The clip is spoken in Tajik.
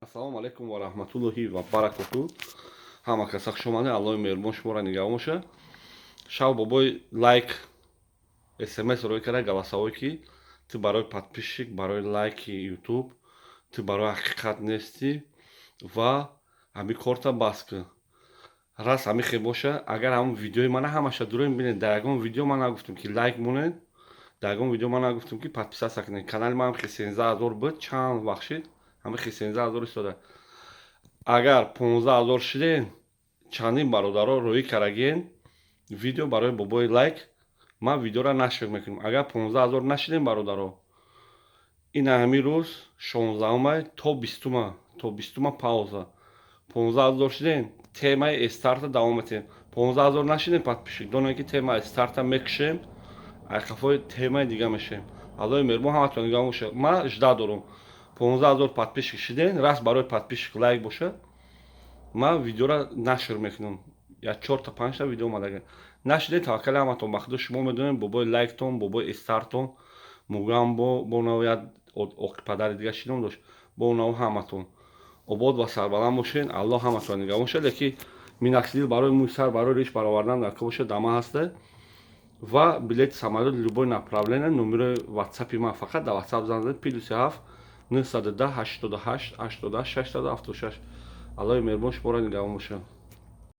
Ассалому алайкум ва раҳматуллоҳи ва баракоту. Ҳама каса хуш омадед, Аллоҳи меҳрубон шуморо нигаҳбон бошад. Шав бобои лайк смс роӣ карда, голосовой, ки ту барои подписчик, барои лайки ютуб, ту барои ҳақиқат нестӣ ва ҳамин корта бас кун. Раст ҳамин хел боша, агар ҳамон видеои мана ҳамаша дуроем бинед, дар ягон видео ман нагуфтам, ки лайк монед, дар ягон видео ман нагуфтам, ки подписаться кунед. Канали ман хе 13 000 буд, чанд вақт шид, ҳамин хе 13 000 истода. Агар 15 000 шиден, чандин бародаро роӣ карагиен видео барои бобои лайк, ман видеоро нашр мекунам. Агар 15 000 нашидем, бародаро, ина ҳамин рӯз 16-умай то 20-ума, то 20-ума пауза. 15 000 шидем, темаи эстарта давом метиҳем. 15 000 нашидем подписчик, донем, ки темаи старта мекушем, айқафои темаи дига мешем. Аллоҳи меҳрубон ҳаматон нигаҳбон бошад. Ман жда дорум, 15 000 подписчик шидем, раст барои подписчик, лайк бошад, ман видеоро нашр мекунам. Я чорта, панҷта видео омадага. Нашидем, таваккали ҳаматон ба Худо. Шумо медонем, бобои лайктон, бобои эстартон мугам бо навояд оқипадари дига шином дошт, бо нав ҳаматон обод ва сарбаланд бошед. Аллоҳ ҳаматон нигаҳбон бошад. Леки миноксидил барои мӯи сар, барои риш баровардан дар ка бошад, дама ҳаста ва билети самолёт любой направление. Номерои ватсапи ман, фақат дар ватсап занг занед: +7 910 88 88 676. Аллоҳи меҳрубон шуморо нигаҳбон бошад.